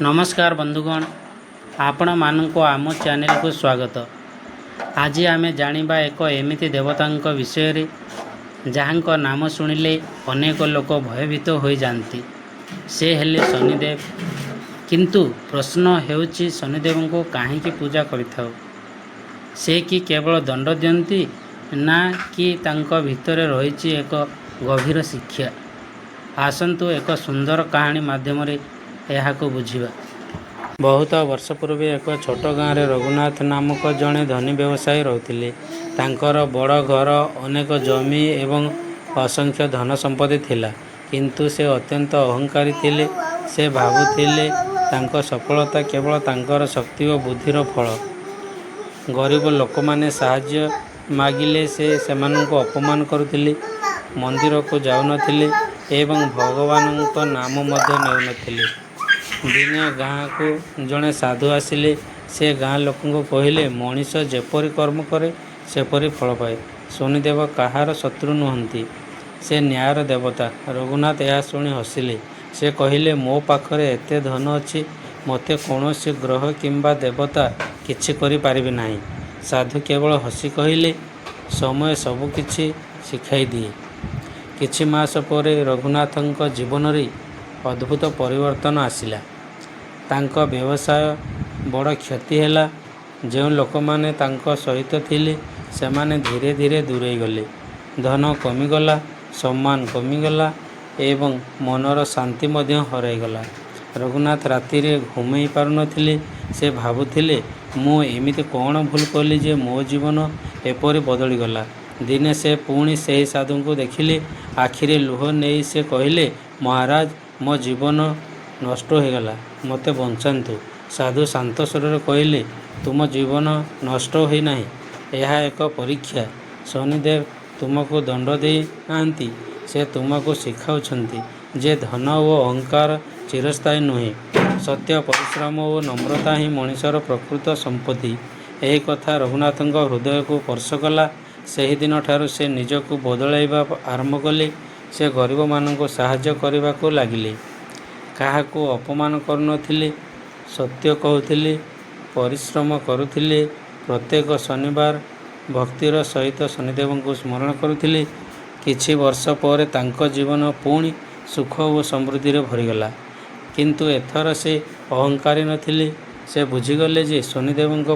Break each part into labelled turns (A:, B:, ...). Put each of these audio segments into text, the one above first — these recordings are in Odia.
A: ନମସ୍କାର ବନ୍ଧୁଗଣ, ଆପଣମାନଙ୍କୁ ଆମ ଚ୍ୟାନେଲକୁ ସ୍ୱାଗତ। ଆଜି ଆମେ ଜାଣିବା ଏକ ଏମିତି ଦେବତାଙ୍କ ବିଷୟରେ, ଯାହାଙ୍କ ନାମ ଶୁଣିଲେ ଅନେକ ଲୋକ ଭୟଭୀତ ହୋଇଯାଆନ୍ତି। ସେ ହେଲେ ଶନିଦେବ। କିନ୍ତୁ ପ୍ରଶ୍ନ ହେଉଛି, ଶନିଦେବଙ୍କୁ କାହିଁକି ପୂଜା କରିଥାଉ? ସେ କି କେବଳ ଦଣ୍ଡ ଦିଅନ୍ତି, ନା କି ତାଙ୍କ ଭିତରେ ରହିଛି ଏକ ଗଭୀର ଶିକ୍ଷା? ଆସନ୍ତୁ, ଏକ ସୁନ୍ଦର କାହାଣୀ ମାଧ୍ୟମରେ ଏହାକୁ ବୁଝିବା। ବହୁତ ବର୍ଷ ପୂର୍ବେ ଏକ ଛୋଟ ଗାଁରେ ରଘୁନାଥ ନାମକ ଜଣେ ଧନୀ ବ୍ୟବସାୟୀ ରହୁଥିଲେ। ତାଙ୍କର ବଡ଼ ଘର, ଅନେକ ଜମି ଏବଂ ଅସଂଖ୍ୟ ଧନ-ସମ୍ପତ୍ତି ଥିଲା। କିନ୍ତୁ ସେ ଅତ୍ୟନ୍ତ ଅହଙ୍କାରୀ ଥିଲେ। ସେ ଭାବୁଥିଲେ ତାଙ୍କ ସଫଳତା କେବଳ ତାଙ୍କର ଶକ୍ତି ଓ ବୁଦ୍ଧିର ଫଳ। ଗରିବ ଲୋକମାନେ ସାହାଯ୍ୟ ମାଗିଲେ ସେ ସେମାନଙ୍କୁ ଅପମାନ କରୁଥିଲେ, ମନ୍ଦିରକୁ ଯାଉନଥିଲେ ଏବଂ ଭଗବାନଙ୍କ ନାମ ମଧ୍ୟ ନେଉନଥିଲେ। ଦିନେ ଗାଁକୁ ଜଣେ ସାଧୁ ଆସିଲେ। ସେ ଗାଁ ଲୋକଙ୍କୁ କହିଲେ, "ମଣିଷ ଯେପରି କର୍ମ କରେ, ସେପରି ଫଳ ପାଏ। ଶନିଦେବ କାହାର ଶତ୍ରୁ ନୁହଁନ୍ତି। ସେ ନ୍ୟାୟର ଦେବତା।" ରଘୁନାଥ ଏହା ଶୁଣି ହସିଲେ। ସେ କହିଲେ, "ମୋ ପାଖରେ ଏତେ ଧନ ଅଛି, ମୋତେ କୌଣସି ଗ୍ରହ କିମ୍ବା ଦେବତା କିଛି କରିପାରିବେ ନାହିଁ।" ସାଧୁ କେବଳ ହସି କହିଲେ, "ସମୟ ସବୁକିଛି ଶିଖାଇଦିଏ।" କିଛି ମାସ ପରେ ରଘୁନାଥଙ୍କ ଜୀବନରେ ଅଦ୍ଭୁତ ପରିବର୍ତ୍ତନ ଆସିଲା। ତାଙ୍କ ବ୍ୟବସାୟ ବଡ଼ କ୍ଷତି ହେଲା। ଯେଉଁ ଲୋକମାନେ ତାଙ୍କ ସହିତ ଥିଲେ, ସେମାନେ ଧୀରେ ଧୀରେ ଦୂରେଇଗଲେ। ଧନ କମିଗଲା, ସମ୍ମାନ କମିଗଲା ଏବଂ ମନର ଶାନ୍ତି ମଧ୍ୟ ହରାଇଗଲା। ରଘୁନାଥ ରାତିରେ ଘୁମାଇ ପାରୁନଥିଲେ। ସେ ଭାବୁଥିଲେ, "ମୁଁ ଏମିତି କ'ଣ ଭୁଲ କଲି ଯେ ମୋ ଜୀବନ ଏପରି ବଦଳିଗଲା?" ଦିନେ ସେ ପୁଣି ସେହି ସାଧୁଙ୍କୁ ଦେଖିଲେ। ଆଖିରେ ଲୁହ ନେଇ ସେ କହିଲେ, "ମହାରାଜ, ମୋ ଜୀବନ ନଷ୍ଟ ହୋଇଗଲା, ମୋତେ ବଞ୍ଚାନ୍ତୁ।" ସାଧୁ ଶାନ୍ତ ସ୍ୱରରେ କହିଲେ, "ତୁମ ଜୀବନ ନଷ୍ଟ ହୋଇନାହିଁ, ଏହା ଏକ ପରୀକ୍ଷା। ଶନିଦେବ ତୁମକୁ ଦଣ୍ଡ ଦେଇ ନାହାନ୍ତି, ସେ ତୁମକୁ ଶିଖାଉଛନ୍ତି ଯେ ଧନ ଓ ଅହଙ୍କାର ଚିରସ୍ଥାୟୀ ନୁହେଁ। ସତ୍ୟ, ପରିଶ୍ରମ ଓ ନମ୍ରତା ହିଁ ମଣିଷର ପ୍ରକୃତ ସମ୍ପତ୍ତି।" ଏହି କଥା ରଘୁନାଥଙ୍କ ହୃଦୟକୁ ସ୍ପର୍ଶ କଲା। ସେହିଦିନଠାରୁ ସେ ନିଜକୁ ବଦଳାଇବା ଆରମ୍ଭ କଲେ। ସେ ଗରିବମାନଙ୍କୁ ସାହାଯ୍ୟ କରିବାକୁ ଲାଗିଲେ, କାହାକୁ ଅପମାନ କରୁନଥିଲେ, ସତ୍ୟ କହୁଥିଲେ, ପରିଶ୍ରମ କରୁଥିଲେ। ପ୍ରତ୍ୟେକ ଶନିବାର ଭକ୍ତିର ସହିତ ଶନିଦେବଙ୍କୁ ସ୍ମରଣ କରୁଥିଲେ। କିଛି ବର୍ଷ ପରେ ତାଙ୍କ ଜୀବନ ପୁଣି ସୁଖ ଓ ସମୃଦ୍ଧିରେ ଭରିଗଲା। କିନ୍ତୁ ଏଥର ସେ ଅହଙ୍କାରୀ ନଥିଲେ। ସେ ବୁଝିଗଲେ ଯେ ଶନିଦେବଙ୍କ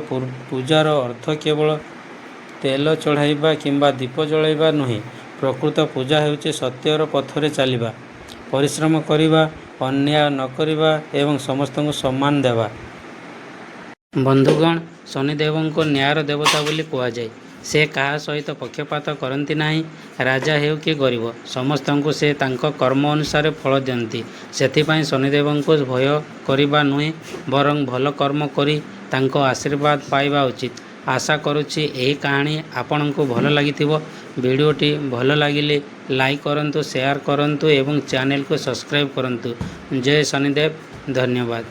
A: ପୂଜାର ଅର୍ଥ କେବଳ ତେଲ ଚଢ଼ାଇବା କିମ୍ବା ଦୀପ ଜଳାଇବା ନୁହେଁ। ପ୍ରକୃତ ପୂଜା ହେଉଛି ସତ୍ୟର ପଥରେ ଚାଲିବା, ପରିଶ୍ରମ କରିବା, ଅନ୍ୟାୟ ନ କରିବା ଏବଂ ସମସ୍ତଙ୍କୁ ସମ୍ମାନ ଦେବା। ବନ୍ଧୁଗଣ, ଶନିଦେବଙ୍କୁ ନ୍ୟାୟର ଦେବତା ବୋଲି କୁହାଯାଏ। ସେ କାହା ସହିତ ପକ୍ଷପାତ କରନ୍ତି ନାହିଁ। ରାଜା ହେଉ କି ଗରିବ, ସମସ୍ତଙ୍କୁ ସେ ତାଙ୍କ କର୍ମ ଅନୁସାରେ ଫଳ ଦିଅନ୍ତି। ସେଥିପାଇଁ ଶନିଦେବଙ୍କୁ ଭୟ କରିବା ନୁହେଁ, ବରଂ ଭଲ କର୍ମ କରି ତାଙ୍କ ଆଶୀର୍ବାଦ ପାଇବା ଉଚିତ। ଆଶା କରୁଛି ଏହି କାହାଣୀ ଆପଣଙ୍କୁ ଭଲ ଲାଗିଥିବ। ଭିଡ଼ିଓଟି ଭଲ ଲାଗିଲେ ଲାଇକ୍ କରନ୍ତୁ, ସେୟାର କରନ୍ତୁ ଏବଂ ଚ୍ୟାନେଲକୁ ସବସ୍କ୍ରାଇବ୍ କରନ୍ତୁ। ଜୟ ଶନିଦେବ। ଧନ୍ୟବାଦ।